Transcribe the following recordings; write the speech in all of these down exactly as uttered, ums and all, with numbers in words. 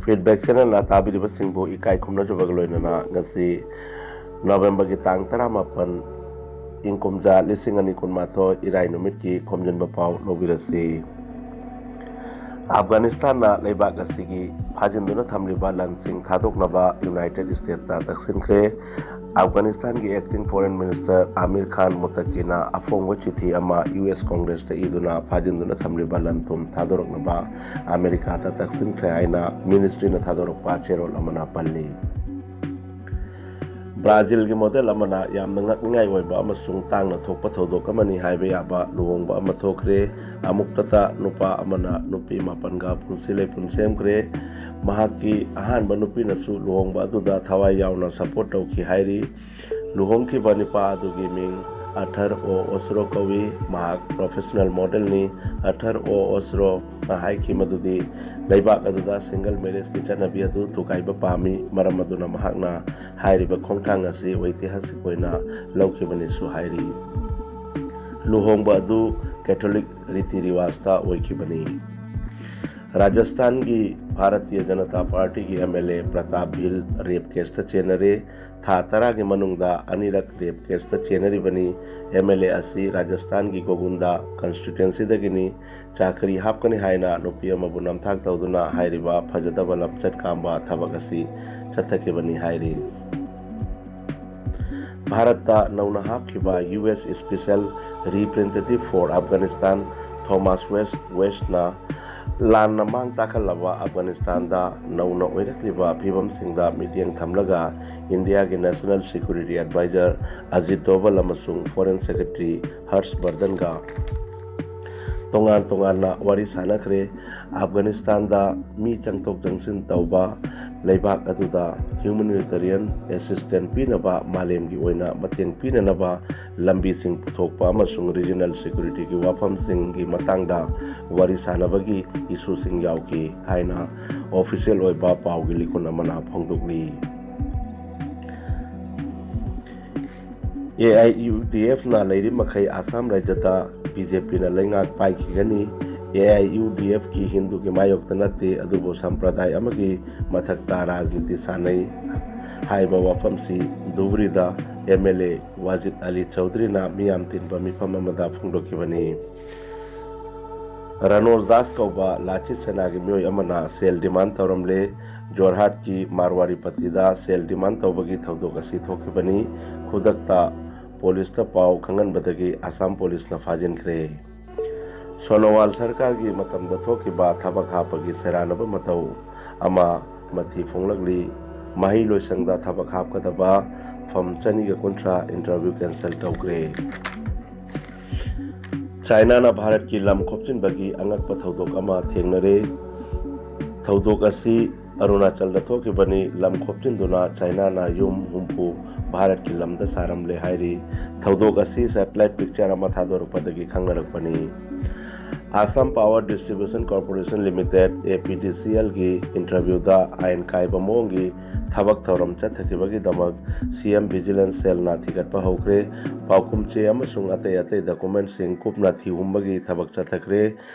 Feedback Channelꯅ ꯇꯥꯕꯤꯔꯤꯕꯁꯤꯡꯕꯨ ꯏꯀꯥꯏ ꯈꯨꯝꯅꯖꯕꯒ ꯂꯣꯏꯅꯅ ꯉꯁꯤ ꯅꯕꯦꯝꯕꯔꯒꯤ ꯇꯥꯡ ꯇꯔꯥꯃꯥꯄꯟ, ꯏꯪ ꯀꯨꯝꯖꯥ ꯂꯤꯁꯤꯡ ꯑꯅꯤ ꯀꯨꯟꯃꯥꯊꯣꯏ, ꯏꯔꯥꯏ ꯅꯨꯃꯤꯠꯀꯤ ꯈꯣꯝꯖꯤꯟꯕ ꯄꯥꯎ ꯂꯧꯕꯤꯔꯁꯤ꯫ ꯑꯐꯒꯥꯅꯤꯁꯇꯥꯟꯅ ꯂꯩꯕꯥꯛ ꯑꯁꯤꯒꯤ ꯐꯥꯖꯤꯟꯗꯨꯅ ꯊꯝꯂꯤꯕ ꯂꯟꯁꯤꯡ ꯊꯥꯗꯣꯛꯅꯕ ꯌꯨꯅꯥꯏꯇꯦꯗ ꯁ꯭ꯇꯦꯠꯇ ꯇꯛꯁꯤꯟꯈ꯭ꯔꯦ꯫ ꯑꯐꯒꯥꯅꯤꯁꯇꯥꯟꯒꯤ acting foreign minister Amir Khan ꯃꯨꯇꯀꯤꯅ ꯑꯐꯣꯡꯕ ꯆꯤꯊꯤ ꯑꯃ ꯌꯨ ꯑꯦꯁ ꯀꯣꯡꯒ꯭ꯔꯦꯁꯇ ꯏꯗꯨꯅ ꯐꯥꯖꯤꯟꯗꯨꯅ ꯊꯝꯂꯤꯕ ꯂꯟ ꯊꯨꯝ ꯊꯥꯗꯣꯔꯛꯅꯕ ꯑꯃꯦꯔꯤꯀꯥꯗ ꯇꯛꯁꯤꯟꯈ꯭ꯔꯦ ꯍꯥꯏꯅ ꯃꯤꯅꯤꯁꯇ꯭ꯔꯤꯅ ꯊꯥꯗꯣꯔꯛꯄ ꯆꯦꯔꯣꯜ ꯑꯃꯅ ꯄꯜꯂꯤ꯫ ꯕ꯭ꯔꯥꯖꯤꯜꯒꯤ ꯃꯣꯗꯦꯜ ꯑꯃꯅ ꯌꯥꯝꯅ ꯉꯛꯅꯤꯡꯉꯥꯏ ꯑꯣꯏꯕ ꯑꯃꯁꯨꯡ ꯇꯥꯡꯅ ꯊꯣꯛꯄ ꯊꯧꯗꯣꯛ ꯑꯃꯅꯤ ꯍꯥꯏꯕ ꯌꯥꯕ ꯂꯨꯍꯣꯡꯕ ꯑꯃ ꯊꯣꯛꯈ꯭ꯔꯦ꯫ ꯑꯃꯨꯛꯇꯇ ꯅꯨꯄꯥ ꯑꯃꯅ ꯅꯨꯄꯤ ꯃꯥꯄꯟꯒ ꯄꯨꯟꯁꯤ ꯂꯩꯄꯨꯟ ꯁꯦꯝꯈ꯭ꯔꯦ꯫ ꯃꯍꯥꯛꯀꯤ ꯑꯍꯥꯟꯕ ꯅꯨꯄꯤꯅꯁꯨ ꯂꯨꯍꯣꯡꯕ ꯑꯗꯨꯗ ꯊꯋꯥꯏ ꯌꯥꯎꯅ ꯁꯄꯣꯔꯠ ꯇꯧꯈꯤ ꯍꯥꯏꯔꯤ꯫ ꯂꯨꯍꯣꯡꯈꯤꯕ ꯅꯨꯄꯥ ꯑꯗꯨꯒꯤ ꯃꯤꯡ ꯑꯊꯔ ꯑꯣ ꯑꯣꯁꯔꯣ ꯀꯧꯏ꯫ ꯃꯍꯥꯛ ꯄ꯭ꯔꯣꯐꯦꯁꯅꯦꯜ ꯃꯣꯗꯦꯜꯅꯤ꯫ ꯑꯊꯔ ꯑꯣ ꯑꯣꯁꯔꯣꯅ ꯍꯥꯏꯈꯤ ꯃꯗꯨꯗꯤ ꯂꯩꯕꯥꯛ ꯑꯗꯨꯗ ꯁꯤꯡꯒꯜ ꯃꯦꯔꯦꯖꯀꯤ ꯆꯠꯅꯕꯤ ꯑꯗꯨ ꯊꯨꯒꯥꯏꯕ ꯄꯥꯝꯃꯤ, ꯃꯔꯝ ꯑꯗꯨꯅ ꯃꯍꯥꯛꯅ ꯍꯥꯏꯔꯤꯕ ꯈꯣꯡꯊꯥꯡ ꯑꯁꯤ ꯑꯣꯏꯇꯤꯍꯥꯁꯤꯛ ꯑꯣꯏꯅ ꯂꯧꯈꯤꯕꯅꯤꯁꯨ ꯍꯥꯏꯔꯤ꯫ ꯂꯨꯍꯣꯡꯕ ꯑꯗꯨ ꯀꯦꯊꯣꯂꯤꯛ ꯔꯤꯇꯤ ꯔꯤꯋꯥꯖꯇ ꯑꯣꯏꯈꯤꯕꯅꯤ꯫ ꯔꯥꯖꯁꯊꯥꯟꯒꯤ ꯚꯥꯔꯇꯤꯌ ꯖꯅꯇꯥ ꯄꯥꯔꯇꯤꯒꯤ M L A Pratap Bhil ꯔꯦꯞ ꯀꯦꯁꯇ ꯆꯦꯟꯅꯔꯦ꯫ ꯊꯥ ꯇꯔꯥꯒꯤ ꯃꯅꯨꯡꯗ ꯑꯅꯤꯔꯛ ꯔꯦꯞ ꯀꯦꯁꯇ ꯆꯦꯟꯅꯔꯤꯕꯅꯤ꯫ ꯑꯦꯝ ꯑꯦꯜ ꯑꯦ ꯑꯁꯤ ꯔꯥꯖꯁꯊꯥꯟꯒꯤ ꯒꯣꯒꯨꯟꯗꯥ ꯀꯟꯁꯇꯤꯇ꯭ꯋꯦꯟꯁꯤꯗꯒꯤꯅꯤ꯫ ꯆꯥꯀꯔꯤ ꯍꯥꯞꯀꯅꯤ ꯍꯥꯏꯅ ꯅꯨꯄꯤ ꯑꯃꯕꯨ ꯅꯝꯊꯥꯛ ꯇꯧꯗꯨꯅ ꯍꯥꯏꯔꯤꯕ ꯐꯖꯗꯕ ꯂꯝꯆꯠ ꯀꯥꯝꯕ ꯊꯕꯛ ꯑꯁꯤ ꯆꯠꯊꯈꯤꯕꯅꯤ ꯍꯥꯏꯔꯤ꯫ ꯚꯥꯔꯠꯇ ꯅꯧꯅ ꯍꯥꯞꯈꯤꯕ U S Special Representative for Afghanistan Thomas West ꯋꯦꯁꯅ ꯂꯥꯟꯅ ꯃꯥꯡ ꯇꯥꯛꯍꯜꯂꯕ ꯑꯐꯒꯥꯅꯤꯁꯇꯥꯟꯗ ꯅꯧꯅ ꯑꯣꯏꯔꯛꯂꯤꯕ ꯐꯤꯕꯝꯁꯤꯡꯗ ꯃꯤꯠꯌꯦꯡ ꯊꯝꯂꯒ ꯏꯟꯗꯤꯌꯥꯒꯤ National Security Advisor ꯑꯖꯤꯠ ꯗꯣꯚꯜ ꯑꯃꯁꯨꯡ Foreign Secretary ꯍꯔꯁ ꯕꯔꯙꯟꯒ ꯇꯣꯉꯥꯟ ꯇꯣꯉꯥꯟꯅ ꯋꯥꯔꯤ ꯁꯥꯟꯅꯈ꯭ꯔꯦ꯫ ꯑꯐꯒꯥꯅꯤꯁꯇꯥꯟꯗ ꯃꯤ ꯆꯪꯊꯣꯛ ꯆꯪꯁꯤꯟ ꯇꯧꯕ, ꯂꯩꯕꯥꯛ ꯑꯗꯨꯗ humanitarian assistance ꯄꯤꯅꯕ ꯃꯥꯂꯦꯝꯒꯤ ꯑꯣꯏꯅ ꯃꯇꯦꯡ ꯄꯤꯅꯅꯕ ꯂꯝꯕꯤꯁꯤꯡ ꯄꯨꯊꯣꯛꯄ ꯑꯃꯁꯨꯡ regional security ꯒꯤ ꯋꯥꯐꯝꯁꯤꯡꯒꯤ ꯃꯇꯥꯡꯗ ꯋꯥꯔꯤ ꯁꯥꯟꯅꯕꯒꯤ ꯏꯁꯨꯁꯤꯡ ꯌꯥꯎꯈꯤ ꯍꯥꯏꯅ ꯑꯣꯐꯤꯁꯤꯌꯦꯜ ꯑꯣꯏꯕ ꯄꯥꯎꯒꯤ ꯂꯤꯈꯨꯟ ꯑꯃꯅ ꯐꯣꯡꯗꯣꯛꯂꯤ꯫ ꯑꯦ ꯑꯥꯏ ꯌꯨ ꯗꯤ ꯑꯦꯐꯅ ꯂꯩꯔꯤ ꯃꯈꯩ ꯑꯁꯥꯝ ꯔꯥꯖ꯭ꯌꯗ ꯕꯤ ꯖꯦ ꯄꯤꯅ ꯂꯩꯉꯥꯛ ꯄꯥꯏꯈꯤꯒꯅꯤ꯫ ꯑꯦ ꯑꯥꯏ ꯌꯨ ꯗꯤ ꯑꯦꯐꯀꯤ ꯍꯤꯟꯗꯨꯒꯤ ꯃꯥꯌꯣꯛꯇ ꯅꯠꯇꯦ, ꯑꯗꯨꯕꯨ ꯁꯝꯄ꯭ꯔꯗꯥꯏ ꯑꯃꯒꯤ ꯃꯊꯛꯇ ꯔꯥꯖꯅꯤꯇꯤ ꯁꯥꯟꯅꯩ ꯍꯥꯏꯕ ꯋꯥꯐꯝꯁꯤ ꯙꯨꯕ꯭ꯔꯤꯗ ꯑꯦꯝ ꯑꯦꯜ ꯑꯦ ꯋꯥꯖꯤꯗ ꯑꯂꯤ ꯆꯧꯙꯔꯤꯅ ꯃꯤꯌꯥꯝ ꯇꯤꯟꯕ ꯃꯤꯐꯝ ꯑꯃꯗ ꯐꯣꯡꯗꯣꯛꯈꯤꯕꯅꯤ꯫ ꯔꯅꯣꯖ ꯗꯥꯁ ꯀꯧꯕ ꯂꯥꯆꯤꯠ ꯁꯦꯅꯥꯒꯤ ꯃꯤꯑꯣꯏ ꯑꯃꯅ ꯁꯦꯜ ꯗꯤꯃꯥꯟ ꯇꯧꯔꯝꯂꯦ꯫ ꯖꯣꯔꯍꯥꯠꯀꯤ ꯃꯥꯔꯋꯥꯔꯤꯄꯇꯤꯗ ꯁꯦꯜ ꯗꯤꯃꯥꯟ ꯇꯧꯕꯒꯤ ꯊꯧꯗꯣꯛ ꯑꯁꯤ ꯊꯣꯛꯈꯤꯕꯅꯤ꯫ ꯈꯨꯗꯛꯇ ꯄꯨꯂꯤꯁꯇ ꯄꯥꯎ ꯈꯪꯍꯟꯕꯗꯒꯤ ꯑꯁꯥꯝ ꯄꯨꯂꯤꯁꯅ ꯐꯥꯖꯤꯟꯈ꯭ꯔꯦ꯫ ꯁꯣꯅꯣꯋꯥꯜ ꯁꯔꯀꯥꯔꯒꯤ ꯃꯇꯝꯗ ꯊꯣꯛꯈꯤꯕ ꯊꯕꯛ ꯍꯥꯞꯄꯒꯤ ꯁꯦꯔꯥꯟꯅꯕ ꯃꯇꯧ ꯑꯃ ꯃꯊꯤ ꯐꯣꯡꯂꯛꯂꯤ꯫ ꯃꯍꯩ ꯂꯣꯏꯁꯪꯗ ꯊꯕꯛ ꯍꯥꯞꯀꯗꯕ ꯐꯝ ꯆꯅꯤꯒ ꯀꯨꯟꯊ꯭ꯔꯥ ꯏꯟꯇꯔꯚ꯭ꯌꯨ ꯀꯦꯟꯁꯦꯜ ꯇꯧꯈ꯭ꯔꯦ꯫ ꯆꯥꯏꯅꯥꯅ ꯚꯥꯔꯠꯀꯤ ꯂꯝ ꯈꯣꯞꯆꯤꯟꯕꯒꯤ ꯑꯉꯛꯄ ꯊꯧꯗꯣꯛ ꯑꯃ ꯊꯦꯡꯅꯔꯦ꯫ ꯊꯧꯗꯣꯛ ꯑꯁꯤ ꯑꯔꯨꯅꯥꯆꯜꯗ ꯊꯣꯛꯈꯤꯕꯅꯤ꯫ ꯂꯝ ꯈꯣꯞꯆꯤꯟꯗꯨꯅ ꯆꯥꯏꯅꯥꯅ ꯌꯨꯝ ꯍꯨꯝꯐꯨ ꯚꯥꯔꯠꯀꯤ ꯂꯝꯗ ꯁꯥꯔꯝꯂꯦ ꯍꯥꯏꯔꯤ꯫ ꯊꯧꯗꯣꯛ ꯑꯁꯤ ꯁꯦꯇꯦꯂꯥꯏꯠ ꯄꯤꯛꯆꯔ ꯑꯃ ꯊꯥꯗꯣꯔꯛꯄꯗꯒꯤ ꯈꯪꯅꯔꯛꯄꯅꯤ꯫ Assam Power Distribution Corporation Limited, A P D C L ꯒꯤ ꯏꯟꯇꯔꯚ꯭ꯌꯨꯗ ꯑꯥꯏꯟ ꯀꯥꯏꯕ ꯃꯑꯣꯡꯒꯤ ꯊꯕꯛ ꯊꯧꯔꯝ ꯆꯠꯊꯈꯤꯕꯒꯤꯗꯃꯛ ꯁꯤ ꯑꯦꯝ ꯚꯤꯖꯤꯂꯦꯟꯁ ꯁꯦꯜꯅ ꯊꯤꯒꯠꯄ ꯍꯧꯈ꯭ꯔꯦ꯫ ꯄꯥꯎꯈꯨꯝ ꯆꯦ ꯑꯃꯁꯨꯡ ꯑꯇꯩ ꯑꯇꯩ ꯗꯣꯀꯨꯃꯦꯟꯁꯤꯡ ꯀꯨꯞꯅ ꯊꯤꯍꯨꯝꯕꯒꯤ ꯊꯕꯛ ꯆꯠꯊꯈ꯭ꯔꯦ꯫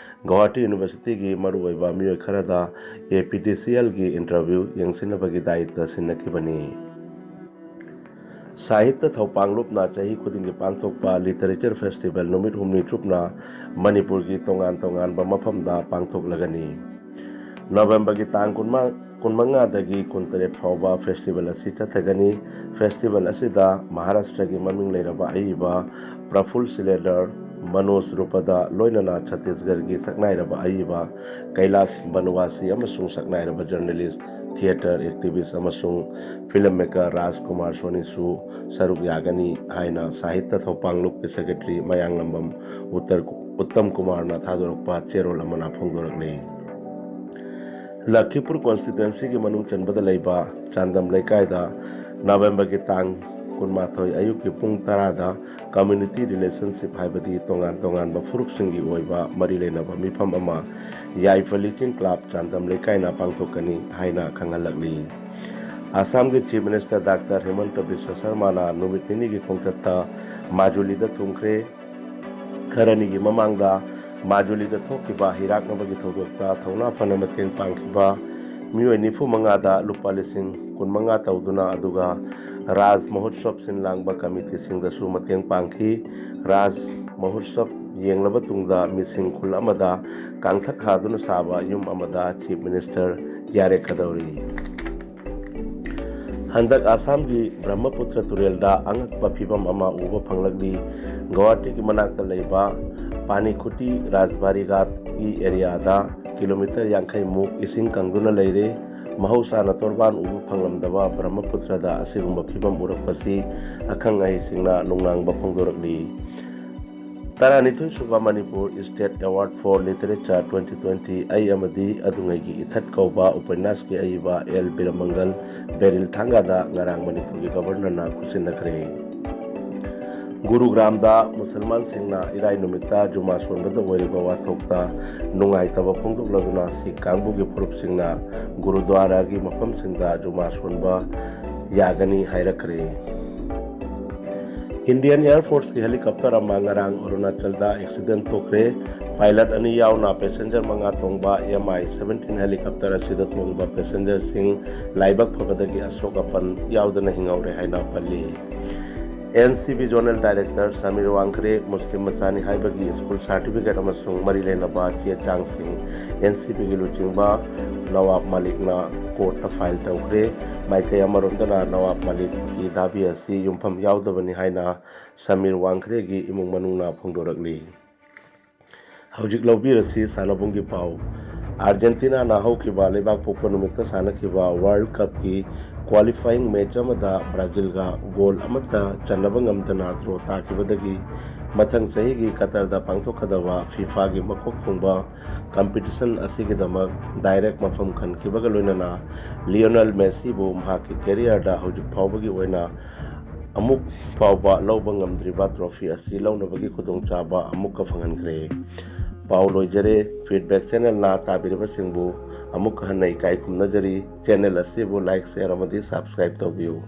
ꯒꯧꯍꯥꯇꯤ ꯌꯨꯅꯤꯚꯔꯁꯤꯇꯤꯒꯤ ꯃꯔꯨꯑꯣꯏꯕ ꯃꯤꯑꯣꯏ ꯈꯔꯗ A P D C L ꯒꯤ ꯏꯟꯇꯔꯚ꯭ꯌꯨ ꯌꯦꯡꯁꯤꯟꯅꯕꯒꯤ ꯗꯥꯌꯤꯠꯇ ꯁꯤꯟꯅꯈꯤꯕꯅꯤ꯫ ꯁꯥꯍꯤꯇ꯭ꯌ ꯊꯧꯄꯥꯡ ꯂꯨꯞꯅ ꯆꯍꯤ ꯈꯨꯗꯤꯡꯒꯤ ꯄꯥꯡꯊꯣꯛꯄ ꯂꯤꯇꯔꯦꯆꯔ ꯐꯦꯁꯇꯤꯚꯦꯜ ꯅꯨꯃꯤꯠ ꯍꯨꯝꯅꯤ ꯆꯨꯞꯅ ꯃꯅꯤꯄꯨꯔꯒꯤ ꯇꯣꯉꯥꯟ ꯇꯣꯉꯥꯟꯕ ꯃꯐꯝꯗ ꯄꯥꯡꯊꯣꯛꯂꯒꯅꯤ꯫ ꯅꯣꯕꯦꯝꯕꯔꯒꯤ ꯇꯥꯡ ꯀꯨꯟꯃꯉꯥ, ꯀꯨꯟꯃꯉꯥꯗꯒꯤ ꯀꯨꯟꯇꯔꯦꯠ ꯐꯥꯎꯕ ꯐꯦꯁꯇꯤꯚꯦꯜ ꯑꯁꯤ ꯆꯠꯊꯒꯅꯤ꯫ ꯐꯦꯁꯇꯤꯚꯦꯜ ꯑꯁꯤꯗ ꯃꯍꯥꯔꯥꯁꯇ꯭ꯔꯒꯤ ꯃꯃꯤꯡ ꯂꯩꯔꯕ ꯑꯏꯕ ꯄ꯭ꯔꯐꯨꯜ ꯁꯤꯂꯦꯗꯔ, ꯃꯅꯣꯖ ꯔꯨꯄꯗ ꯂꯣꯏꯅꯅ ꯆꯇꯤꯁꯒꯔꯒꯤ ꯁꯛꯅꯥꯏꯔꯕ ꯑꯏꯕ ꯀꯩꯂꯥꯁ ꯕꯅꯋꯥꯁꯤ ꯑꯃꯁꯨꯡ ꯁꯛꯅꯥꯏꯔꯕ ꯖꯔꯅꯦꯂꯤꯁ, ꯊꯤꯌꯦꯇꯔ ꯑꯦꯛꯇꯤꯚꯤꯁ ꯑꯃꯁꯨꯡ ꯐꯤꯂꯝ ꯃꯦꯀꯔ ꯔꯥꯖꯀꯨꯃꯥꯔ ꯁꯣꯅꯤꯁꯨ ꯁꯔꯨꯛ ꯌꯥꯒꯅꯤ ꯍꯥꯏꯅ ꯁꯥꯍꯤꯇ꯭ꯌ ꯊꯧꯄꯥꯡ ꯂꯨꯞꯀꯤ ꯁꯦꯀ꯭ꯔꯦꯇꯔꯤ ꯃꯌꯥꯡꯂꯝꯕꯝ ꯎꯠꯇꯔ-, ꯎꯠꯇꯝ ꯀꯨꯃꯥꯔꯅ ꯊꯥꯗꯣꯔꯛꯄ ꯆꯦꯔꯣꯜ ꯑꯃꯅ ꯐꯣꯡꯗꯣꯔꯛꯂꯤ꯫ ꯂꯈꯤꯄꯨꯔ ꯀꯣꯟꯁꯇꯤꯇ꯭ꯋꯦꯟꯁꯤꯒꯤ ꯃꯅꯨꯡ ꯆꯟꯕꯗ ꯂꯩꯕ ꯆꯥꯟꯗꯝ ꯂꯩꯀꯥꯏꯗ ꯅꯕꯦꯝꯕꯔꯒꯤ ꯇꯥꯡ ꯀꯨꯟꯃꯥꯊꯣꯏ ꯑꯌꯨꯛꯀꯤ ꯄꯨꯡ ꯇꯔꯥꯗ ꯀꯝꯃ꯭ꯌꯨꯅꯤꯇꯤ ꯔꯤꯂꯦꯁꯟꯁꯤꯞ, ꯍꯥꯏꯕꯗꯤ ꯇꯣꯉꯥꯟ ꯇꯣꯉꯥꯟꯕ ꯐꯨꯔꯨꯞꯁꯤꯡꯒꯤ ꯑꯣꯏꯕ ꯃꯔꯤ ꯂꯩꯅꯕ ꯃꯤꯐꯝ ꯑꯃ ꯌꯥꯏꯐ ꯂꯤꯆꯤꯡ ꯀ꯭ꯂꯕ ꯆꯥꯟꯗꯝ ꯂꯩꯀꯥꯏꯅ ꯄꯥꯡꯊꯣꯛꯀꯅꯤ ꯍꯥꯏꯅ ꯈꯪꯍꯜꯂꯛꯂꯤ꯫ ꯑꯁꯥꯝꯒꯤ ꯆꯤꯐ ꯃꯤꯅꯤꯁꯇꯔ ꯗꯥꯛꯇꯔ ꯍꯤꯃꯟꯇ ꯕꯤꯁ꯭ꯋ ꯁꯔꯃꯥꯅ ꯅꯨꯃꯤꯠ ꯅꯤꯅꯤꯒꯤ ꯈꯣꯡꯆꯠꯇ ꯃꯥꯖꯨꯂꯤꯗ ꯊꯨꯡꯈ꯭ꯔꯦ꯫ ꯈꯔꯅꯤꯒꯤ ꯃꯃꯥꯡꯗ ꯃꯥꯖꯨꯂꯤꯗ ꯊꯣꯛꯈꯤꯕ ꯍꯤꯔꯥꯛꯅꯕꯒꯤ ꯊꯧꯗꯣꯛꯇ ꯊꯧꯅꯥ ꯐꯅ ꯃꯇꯦꯡ ꯄꯥꯡꯈꯤꯕ ꯃꯤꯑꯣꯏ ꯅꯤꯐꯨ ꯃꯉꯥꯗ ꯂꯨꯄꯥ ꯂꯤꯁꯤꯡ ꯀꯨꯟ ꯃꯉꯥ ꯇꯧꯗꯨꯅ, ꯑꯗꯨꯒ ꯔꯥꯖ ꯃꯍꯣꯠꯁꯕ ꯁꯤꯟ ꯂꯥꯡꯕ ꯀꯃꯤꯇꯤꯁꯤꯡꯗꯁꯨ ꯃꯇꯦꯡ ꯄꯥꯡꯈꯤ꯫ ꯔꯥꯖ ꯃꯍꯣꯠꯁꯕ ꯌꯦꯡꯂꯕ ꯇꯨꯡꯗ ꯃꯤꯁꯤꯡ ꯈꯨꯜ ꯑꯃꯗ ꯀꯥꯡꯊꯛ ꯍꯥꯗꯨꯅ ꯁꯥꯕ ꯌꯨꯝ ꯑꯃꯗ ꯆꯤꯐ ꯃꯤꯅꯤꯁꯇꯔ ꯌꯥꯔꯦꯀꯗꯧꯔꯤ꯫ ꯍꯟꯗꯛ ꯑꯁꯥꯝꯒꯤ ꯕ꯭ꯔꯍ꯭ꯃꯄꯨꯇ꯭ꯔ ꯇꯨꯔꯦꯜꯗ ꯑꯉꯛꯄ ꯐꯤꯕꯝ ꯑꯃ ꯎꯕ ꯐꯪꯂꯛꯂꯤ꯫ ꯒꯧꯍꯥꯇꯤꯒꯤ ꯃꯅꯥꯛꯇ ꯂꯩꯕ ꯄꯥꯅꯤꯈꯨꯇꯤ ꯔꯥꯖꯕꯥꯔꯤꯒꯥꯠꯀꯤ ꯑꯦꯔꯤꯌꯥꯗ ꯀꯤꯂꯣꯃꯤꯇꯔ ꯌꯥꯡꯈꯩ ꯃꯨꯛ ꯏꯁꯤꯡ ꯀꯪꯗꯨꯅ ꯂꯩꯔꯦ꯫ ꯃꯍꯧꯁꯥꯅ ꯇꯣꯔꯕꯥꯟ ꯎꯕ ꯐꯪꯂꯝꯗꯕ ꯕ꯭ꯔꯍ꯭ꯃꯄꯨꯇ꯭ꯔꯗ ꯑꯁꯤꯒꯨꯝꯕ ꯐꯤꯕꯝ ꯎꯔꯛꯄꯁꯤ ꯑꯈꯪ ꯑꯍꯩꯁꯤꯡꯅ ꯅꯨꯡꯅꯥꯡꯕ ꯐꯣꯡꯗꯣꯔꯛꯂꯤ꯫ ꯇꯔꯥꯅꯤꯊꯣꯏ ꯁꯨꯕ Manipur State Award for Literature twenty twenty ꯑꯩ ꯑꯃꯗꯤ ꯑꯗꯨꯉꯩꯒꯤ ꯏꯊꯠ ꯀꯧꯕ ꯎꯄꯟꯌꯥꯁꯀꯤ ꯑꯏꯕ ꯑꯦꯜ ꯕꯤꯔꯃꯪꯒꯜ ꯕꯦꯔꯤꯜ ꯊꯥꯡꯒꯥꯗ ꯉꯔꯥꯡ ꯃꯅꯤꯄꯨꯔꯒꯤ ꯒꯕꯔꯅꯔꯅ ꯈꯨꯠꯁꯤꯟꯅꯈ꯭ꯔꯦ꯫ ꯒꯨꯔꯨꯒ꯭ꯔꯥꯝꯗ ꯃꯨꯁꯜꯃꯥꯟꯁꯤꯡꯅ ꯏꯔꯥꯏ ꯅꯨꯃꯤꯠꯇ ꯖꯨꯃꯥ ꯁꯣꯟꯕꯗ ꯑꯣꯏꯔꯤꯕ ꯋꯥꯊꯣꯛꯇ ꯅꯨꯡꯉꯥꯏꯇꯕ ꯐꯣꯡꯗꯣꯛꯂꯗꯨꯅ ꯁꯤꯈ ꯀꯥꯡꯕꯨꯒꯤ ꯐꯨꯔꯨꯞꯁꯤꯡꯅ ꯒꯨꯔꯨꯗ꯭ꯋꯥꯔꯥꯒꯤ ꯃꯐꯝꯁꯤꯡꯗ ꯖꯨꯃꯥ ꯁꯣꯟꯕ ꯌꯥꯒꯅꯤ ꯍꯥꯏꯔꯛꯈ꯭ꯔꯦ꯫ ꯏꯟꯗꯤꯌꯟ ꯑꯦꯌꯔ ꯐꯣꯔꯁꯀꯤ ꯍꯦꯂꯤꯀꯣꯞꯇꯔ ꯑꯃ ꯉꯔꯥꯡ ꯑꯔꯨꯅꯥꯆꯜꯗ ꯑꯦꯛꯁꯤꯗꯦꯟ ꯊꯣꯛꯈ꯭ꯔꯦ꯫ ꯄꯥꯏꯂꯠ ꯑꯅꯤ ꯌꯥꯎꯅ ꯄꯦꯁꯦꯟꯖꯔ ꯃꯉꯥ ꯇꯣꯡꯕ ꯑꯦꯝ ꯑꯥꯏ ꯁꯚꯦꯟꯇꯤꯟ ꯍꯦꯂꯤꯀꯣꯞꯇꯔ ꯑꯁꯤꯗ ꯇꯣꯡꯕ ꯄꯦꯁꯦꯟꯖꯔꯁꯤꯡ ꯂꯥꯏꯕꯛ ꯐꯕꯗꯒꯤ ꯑꯁꯣꯛ ꯑꯄꯟ ꯌꯥꯎꯗꯅ ꯍꯤꯡꯍꯧꯔꯦ ꯍꯥꯏꯅ ꯄꯜꯂꯤ꯫ N C B zonal director Sameer ꯋꯥꯡꯈ꯭ꯔꯦ ꯃꯨꯁꯂꯤꯝ ꯃꯆꯥꯅꯤ ꯍꯥꯏꯕꯒꯤ ꯁ꯭ꯀꯨꯜ ꯁꯥꯔꯇꯤꯐꯤꯀꯦꯠ ꯑꯃꯁꯨꯡ ꯃꯔꯤ ꯂꯩꯅꯕ ꯆꯦ ꯆꯥꯡꯁꯤꯡ ꯑꯦꯟ ꯁꯤ ꯕꯤꯒꯤ ꯂꯨꯆꯤꯡꯕ ꯅꯋꯥꯕ ꯃꯥꯂꯤꯛꯅ ꯀꯣꯔꯠꯇ ꯐꯥꯏꯜ ꯇꯧꯈ꯭ꯔꯦ꯫ ꯃꯥꯏꯀꯩ ꯑꯃꯔꯣꯝꯗꯅ ꯅꯋꯥꯕ ꯃꯥꯂꯤꯛꯀꯤ ꯗꯥꯕꯤ ꯑꯁꯤ ꯌꯨꯝꯐꯝ ꯌꯥꯎꯗꯕꯅꯤ ꯍꯥꯏꯅ ꯁꯃꯤꯔ ꯋꯥꯡꯈ꯭ꯔꯦꯒꯤ ꯏꯃꯨꯡ ꯃꯅꯨꯡꯅ ꯐꯣꯡꯗꯣꯔꯛꯂꯤ꯫ ꯍꯧꯖꯤꯛ ꯂꯧꯕꯤꯔꯁꯤ ꯁꯥꯟꯅꯕꯨꯡꯒꯤ ꯄꯥꯎ꯫ ꯑꯥꯔꯖꯦꯟꯇꯤꯅꯥꯅ ꯍꯧꯈꯤꯕ ꯂꯩꯕꯥꯛ ꯄꯣꯛꯄ ꯅꯨꯃꯤꯠꯇ ꯁꯥꯟꯅꯈꯤꯕ ꯋꯥꯔꯜ ꯀꯞꯀꯤ ꯀ꯭ꯋꯥꯂꯤꯐꯥꯏꯌꯤꯡ ꯃꯦꯆ ꯑꯃꯗ ꯕ꯭ꯔꯥꯖꯤꯜꯒ ꯒꯣꯜ ꯑꯃꯠꯇ ꯆꯟꯅꯕ ꯉꯝꯗꯅ ꯗ꯭ꯔꯣ ꯇꯥꯈꯤꯕꯗꯒꯤ ꯃꯊꯪ ꯆꯍꯤꯒꯤ ꯀꯇꯔꯗ ꯄꯥꯡꯊꯣꯛꯀꯗꯕ ꯐꯤꯐꯥꯒꯤ ꯃꯀꯣꯛ ꯊꯣꯡꯕ ꯀꯝꯄꯤꯇꯤꯁꯟ ꯑꯁꯤꯒꯤꯗꯃꯛ ꯗꯥꯏꯔꯦꯛ ꯃꯐꯝ ꯈꯟꯈꯤꯕꯒ ꯂꯣꯏꯅꯅ ꯂꯤꯑꯣꯅꯦꯜ ꯃꯦꯁꯤꯕꯨ ꯃꯍꯥꯛꯀꯤ ꯀꯦꯔꯤꯌꯔꯗ ꯍꯧꯖꯤꯛ ꯐꯥꯎꯕꯒꯤ ꯑꯣꯏꯅ ꯑꯃꯨꯛ ꯐꯥꯎꯕ ꯂꯧꯕ ꯉꯝꯗ꯭ꯔꯤꯕ ꯇ꯭ꯔꯣꯐꯤ ꯑꯁꯤ ꯂꯧꯅꯕꯒꯤ ꯈꯨꯗꯣꯡꯆꯥꯕ ꯑꯃꯨꯛꯀ ꯐꯪꯍꯟꯈ꯭ꯔꯦ꯫ ꯄꯥꯎ ꯂꯣꯏꯖꯔꯦ꯫ ꯐꯤꯗꯕꯦꯛ ꯆꯦꯅꯦꯜꯅ ꯇꯥꯕꯤꯔꯤꯕꯁꯤꯡꯕꯨ ꯑꯃꯨꯛꯀ ꯍꯟꯅ ꯏꯀꯥꯏ ꯈꯨꯝꯅꯖꯔꯤ꯫ ꯆꯦꯅꯦꯜ ꯑꯁꯤꯕꯨ ꯂꯥꯏꯛ, ꯁꯦꯌꯔ ꯑꯃꯗꯤ ꯁꯕꯁꯀ꯭ꯔꯥꯏꯕ ꯇꯧꯕꯤꯌꯨ꯫